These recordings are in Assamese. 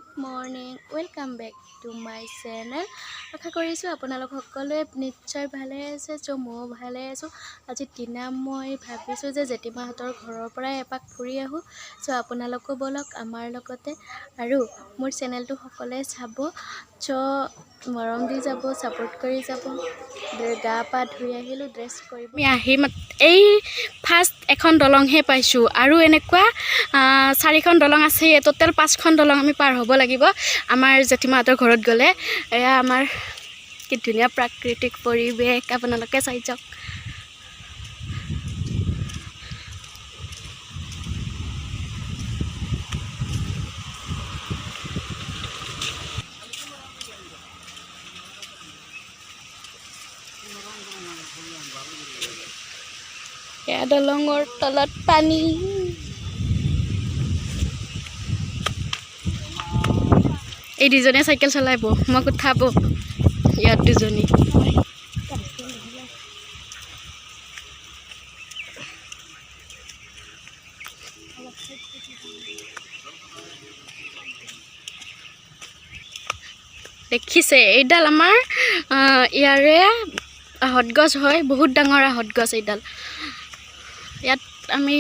Good morning, welcome back to my channel. আশা কৰিছোঁ আপোনালোক সকলোৱে নিশ্চয় ভালে আছে। চ' ময়ো ভালে আছোঁ। আজি টিনা মই ভাবিছোঁ যে জেঠীমাহঁতৰ ঘৰৰ পৰাই এপাক ফুৰি আহোঁ। চ' আপোনালোকো ব'লক আমাৰ লগতে আৰু মোৰ চেনেলটো সকলোৱে চাব। চ' মৰম দি যাব, ছাপোৰ্ট কৰি যাব। গা পা ধুই আহিলোঁ, ড্ৰেছ কৰিব আমি আহি এই ফাৰ্ষ্ট এখন দলংহে পাইছোঁ আৰু এনেকুৱা চাৰিখন দলং আছে। টোটেল পাঁচখন দলং আমি পাৰ হ'ব লাগিব আমাৰ জেঠীমাহঁতৰ ঘৰত গ'লে। এয়া আমাৰ কি ধুনীয়া প্ৰাকৃতিক পৰিৱেশ, আপোনালোকে চাই যাওক। এয়া দলঙৰ তলত পানী। এই দুজনে চাইকেল চলাব, মোক উঠাব ইয়াত দুজনী। দেখিছে, এইডাল আমাৰ ইয়াৰে আহঁত গছ হয়, বহুত ডাঙৰ আহঁত গছ এইডাল। ইয়াত আমি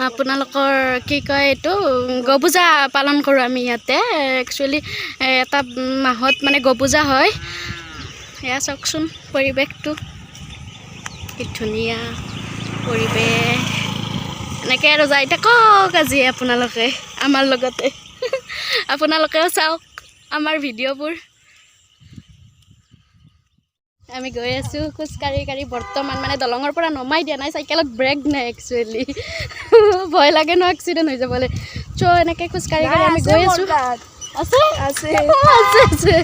আপোনালোকৰ কি কয় এইটো গপূজা পালন কৰোঁ আমি ইয়াতে। একচুৱেলি এটা মাহত মানে গপূজা হয়। এয়া চাওকচোন পৰিৱেশটো, কি ধুনীয়া পৰিৱেশ। এনেকৈ আৰু যাই থাকক আজি আপোনালোকে আমাৰ লগতে। আপোনালোকেও চাওক আমাৰ ভিডিঅ'বোৰ। আমি গৈ আছোঁ খোজকাঢ়ি কাঢ়ি। বৰ্তমান মানে দলঙৰ পৰা নমাই দিয়া নাই, চাইকেলত ব্ৰেক নাই। একচুৱেলি ভয় লাগে ন এক্সিডেণ্ট হৈ যাবলৈ। চ' এনেকৈ খোজকাঢ়ি কাঢ়ি আমি গৈ আছোঁ। আছে আছে। আছে আছে,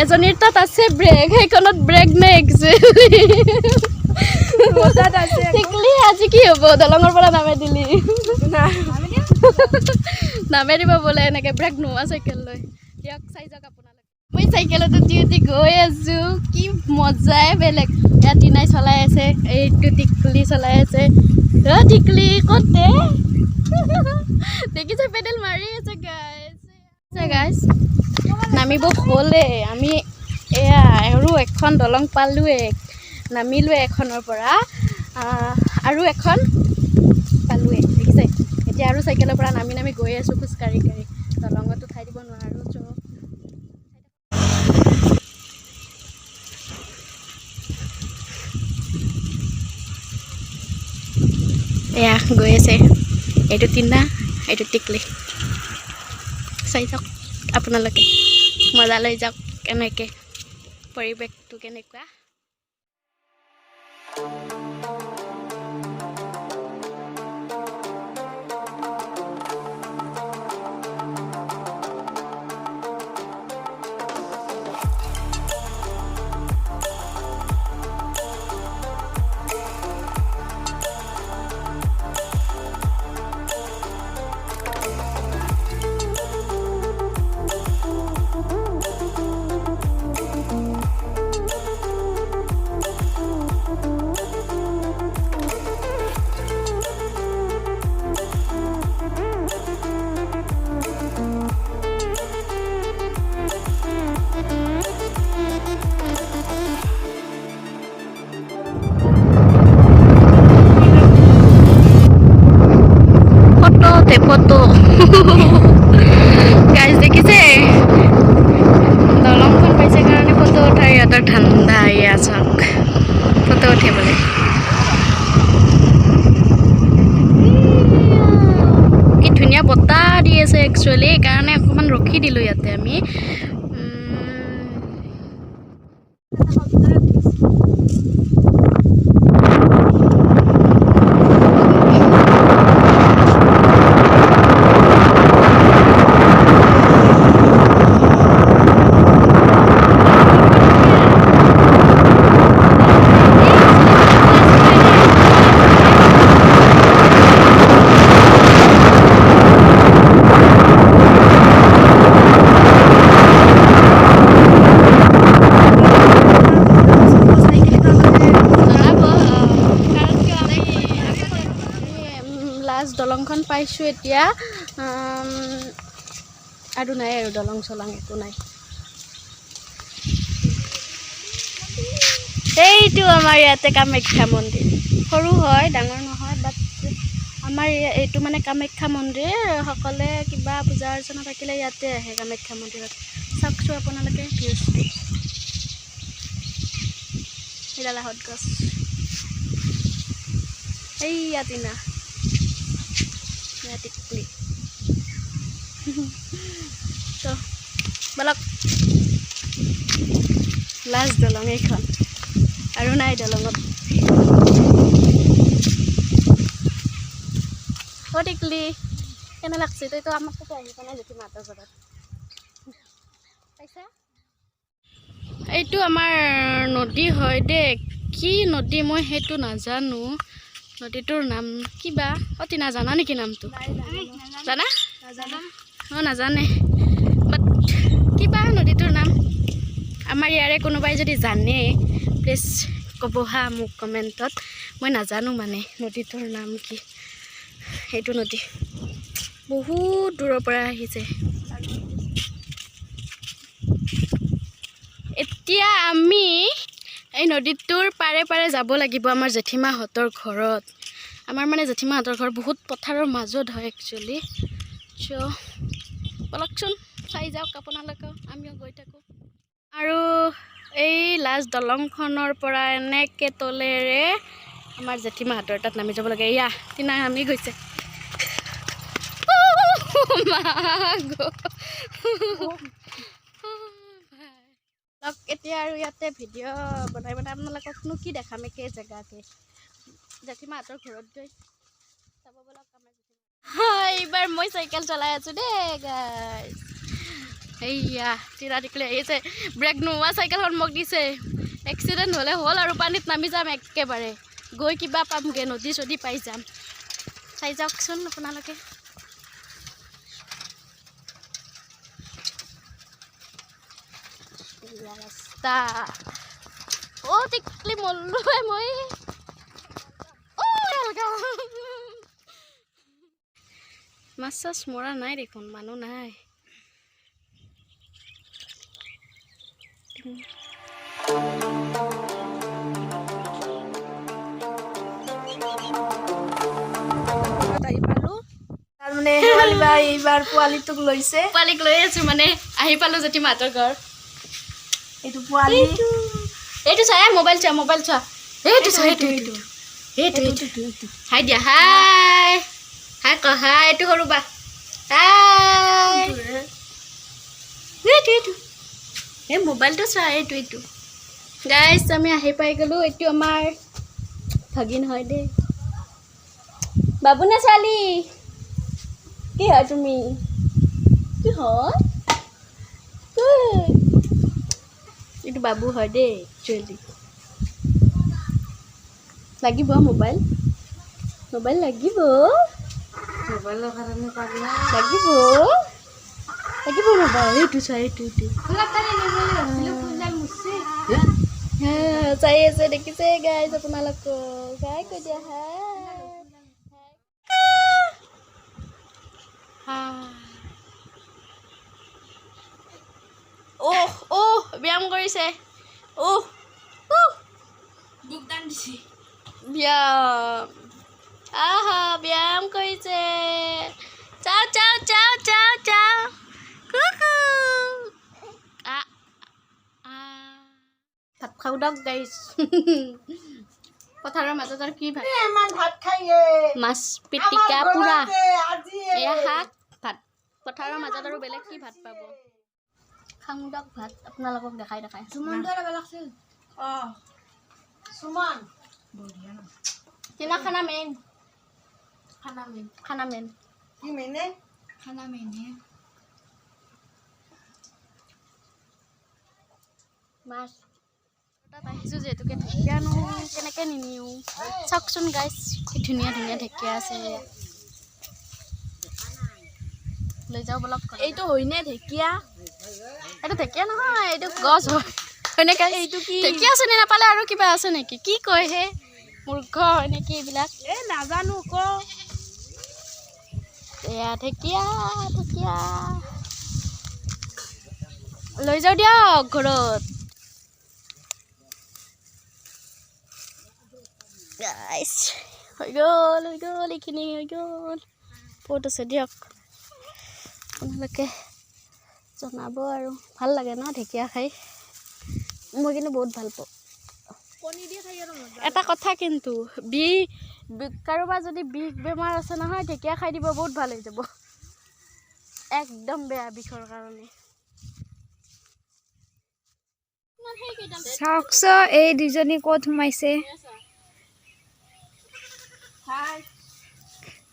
এজনীৰ তাত আছে ব্ৰেক, সেইখনত ব্ৰেক নাই একচুৱেলি। মোৰ তাত আছে। টিকলি, আজি কি হ'ব? দলঙৰ পৰা নামাই দিলি? নামাই দিব বোলে এনেকৈ ব্ৰেক নোহোৱা চাইকেল লৈ। দিয়ক, চাই যাওক আপোনালোকে। মই চাইকেলত উঠি উঠি গৈ আছোঁ, কি মজাই বেলেগ। ইয়াত টিনাই চলাই আছে, এইটো টিকলি চলাই আছে। অ' টিকলি ক'ত দেখিছে, পেডেল মাৰি আছে। গাইজ গাইজ, নামিব হ'লে আমি এয়া আৰু এখন দলং পালোঁৱে, নামিলোৱে এখনৰ পৰা আৰু এখন পালোঁৱে। দেখিছে, এতিয়া আৰু চাইকেলৰ পৰা নামি নামি গৈ আছোঁ খোজকাঢ়ি কাঢ়ি। দলঙত উঠাই দিব নোৱাৰোঁ। চ' এয়া গৈ আছে, এইটো টিনা, এইটো টিকলি। চাই যাওক আপোনালোকে, মজা লৈ যাওক কেনেকৈ পৰিৱেশটো কেনেকুৱা। ফটোতে ফটো। গাইজ, দেখিছে, দলংখন পাইছে কাৰণে ফটো উঠাৰ ইহঁতৰ ঠাণ্ডা। এয়া চাওক, ফটো উঠে বোলে। কি ধুনীয়া বতাহ দি আছে একচুৱেলি, সেইকাৰণে অকণমান ৰখি দিলোঁ ইয়াতে আমি। জনাব, কাৰণ কিয় আমি লাষ্ট দলংখন পাইছোঁ এতিয়া। আৰু নাই আৰু দলং চলং একো নাই। এইটো আমাৰ ইয়াতে কামাখ্যা মন্দিৰ, সৰু হয়, ডাঙৰ নহয়, বাট আমাৰ এইটো মানে কামাখ্যা মন্দিৰ। সকলোৱে কিবা পূজা অৰ্চনা থাকিলে ইয়াতে আহে কামাখ্যা মন্দিৰত। চাওকচোন আপোনালোকে ভিউজটো। এইডাল আহঁত গছ, এইয়া টিনা, টিকলি। তো বলক, লাষ্ট দলং এইখন, আৰু নাই দলঙত। অ' টিকলি, কেনে লাগছে? তইতো আমাক তাতে আহি পোৱা নাই জেঠীমাহঁতৰ ঘৰত। পাইছা? এইটো আমাৰ নদী হয় দেই, কি নদী মই সেইটো নাজানো। নদীটোৰ নাম কিবা? অ' টিনা জানা নেকি নামটো? জানা? অঁ, নাজানে, বাট কিবা নদীটোৰ নাম। আমাৰ ইয়াৰে কোনোবাই যদি জানে প্লিজ ক'ব হা মোক কমেণ্টত। মই নাজানো মানে নদীটোৰ নাম কি। সেইটো নদী বহুত দূৰৰ পৰা আহিছে। এতিয়া আমি এই নদীটোৰ পাৰে পাৰে যাব লাগিব আমাৰ জেঠীমাহঁতৰ ঘৰত। আমাৰ মানে জেঠীমাহঁতৰ ঘৰ বহুত পথাৰৰ মাজত হয় একচুৱেলি। চ' বলকচোন চাই যাওক আপোনালোকেও, আমিও গৈ থাকোঁ। আৰু এই লাষ্ট দলংখনৰ পৰা এনেকৈ তলেৰে আমাৰ জেঠীমাহঁতৰ তাত নামি যাব লাগে। এয়া টিনা নামি গৈছে। এতিয়া আৰু ইয়াতে ভিডিঅ' বনাই বনাই আপোনালোককনো কি দেখাম, একে জেগাতে জেঠীমাহঁতৰ ঘৰত গৈ চাব বলক। আমাৰ এইবাৰ মই চাইকেল চলাই আছোঁ দেই গাইজ। এইয়া টিনা টিকলি আহিছে, ব্ৰেক নোহোৱা চাইকেলখন মোক দিছে। এক্সিডেণ্ট হ'লে হ'ল আৰু, পানীত নামি যাম একেবাৰে, গৈ কিবা পামগৈ, নদী চদী পাই যাম। চাই যাওকচোন আপোনালোকে। ৰাস্তা। অ' টিকলি মৰলোৱে মই। মাছ চাছ মৰা নাই দেখোন, মানুহ নাই। আহি পালোঁ। তাৰমানে এইবাৰ পোৱালিটোক লৈছে। পোৱালিক লৈ আছো মানে, আহি পালোঁ জেঠীমাহঁতৰ ঘৰ। এইটো পোৱালি, এইটো চোৱা, মোবাইল চোৱা, মোবাইল চোৱা, এইটো চোৱা, এইটো এইটো এইটো এইটো। হাই দিয়া, হাই হাই ক, হাই। এইটো সৰু বা, হাই। এইটো এইটো, এই মোবাইলটো চোৱা, এইটো এইটো। গাইজ আমি আহি পাই গ'লোঁ। এইটো আমাৰ ভাগিন হয় দেই। বাবু নে ছোৱালী? কি হয় তুমি? কি হয়? এইটো বাবু হয় দেই একচুৱেলি। লাগিব মোবাইল? মোবাইল লাগিব? লাগিব লাগিব মোবাইল? এইটো চোৱা, এইটো এইটো চাই আছে, দেখিছে গাইজ আপোনালোকক। হাই কৈ দিয়া, হাই। অহ অহ, ব্যায়াম কৰিছে। অহ ব্যায়াম, আহা ব্যায়াম কৰিছে। চাও চাও চাও চাও চাও, কুকু। ভাত খাওঁ দক গাইজ। পথাৰৰ মাজত আৰু কি ভাত? মাছ পিটিকা পোৰা, এয়া শাক ভাত। পথাৰৰ মাজত আৰু বেলেগ কি ভাত পাব? খাওঁ দক ভাত, আপোনালোকক দেখাই দেখাই। টিনা খানা মেইন, খানা মেইন, খানা মেইন। মাছ তাত আহিছোঁ যিহেতুকে ঢেকীয়ানো কেনেকৈ নিনিওঁ। চাওকচোন গাইজ, কি ধুনীয়া ধুনীয়া ঢেকীয়া আছে। লৈ যাওঁ বলক। এইটো হয়নে ঢেকীয়া? এইটো ঢেকীয়া নহয়, এইটো গছ হয়। হয়নে গাইজ? এইটো কি? ঢেকীয়া চিনি নাপালে আৰু কিবা আছে নেকি? কি কয় হে, মূৰ্খ হয় নেকি এইবিলাক? এই নাজানো ক। এয়া ঢেকীয়া, ঢেকীয়া। লৈ যাওঁ দিয়ক ঘৰত। গাইছ, হৈ গ'ল, হৈ গ'ল, এইখিনি হৈ গ'ল। বহুত আছে দিয়ক, আপোনালোকে জনাব আৰু। ভাল লাগে ন ঢেকীয়া খাই? মই কিন্তু বহুত ভাল পাওঁ। এটা কথা কিন্তু, বিষ, কাৰোবাৰ যদি বিষ বেমাৰ আছে নহয়, ঢেকীয়া খাই দিব, বহুত ভাল হৈ যাব, একদম বেয়া বিষৰ কাৰণে। চাওকচোন এই দুজনী ক'ত সোমাইছে।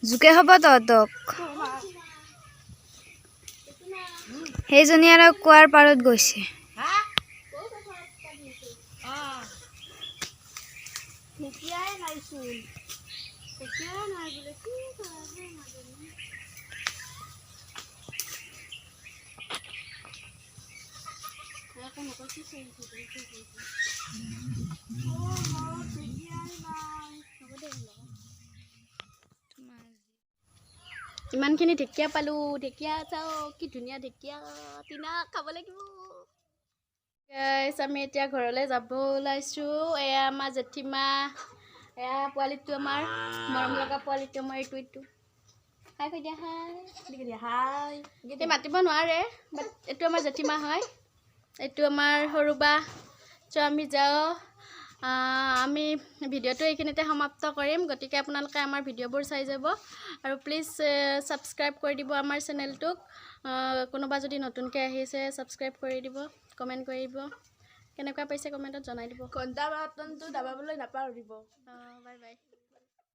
জোকে হ'ব তহঁতক। সেইজনী আৰু কুঁৱাৰ পাৰত গৈছে। ঢেকীয়াই নাইচোন। ঢেকীয়া নাই বোলে, কি কৰে নাজানো। ইমানখিনি ঢেকীয়া পালোঁ। ঢেকীয়া চাওক, কি ধুনীয়া ঢেকীয়া। টিনা খাব লাগিব। গাইছ, আমি এতিয়া ঘৰলৈ যাব ওলাইছোঁ। এয়া আমাৰ জেঠীমা, এয়া পোৱালিটো, আমাৰ মৰম লগা পোৱালিটো আমাৰ এইটো। হাই কৈ দিয়া, হাই। হাই। এই মাতিব নোৱাৰে, বাট এইটো আমাৰ জেঠীমা হয়, এইটো আমাৰ সৰু বা। চ' আমি যাওঁ। আমি ভিডিঅ'টো এইখিনিতে সমাপ্ত কৰিম। গতিকে আপোনালোকে আমাৰ ভিডিঅ'বোৰ চাই যাব আৰু প্লিজ ছাবস্ক্ৰাইব কৰি দিব আমাৰ চেনেলটোক। কোনোবা যদি নতুনকৈ আহিছে, ছাবস্ক্ৰাইব কৰি দিব, কমেণ্ট কৰি দিব, কেনেকুৱা পাইছে কমেণ্টত জনাই দিব। ঘণ্টা বাটনটো দাবাবলৈ নাপাহৰিব। Bye bye.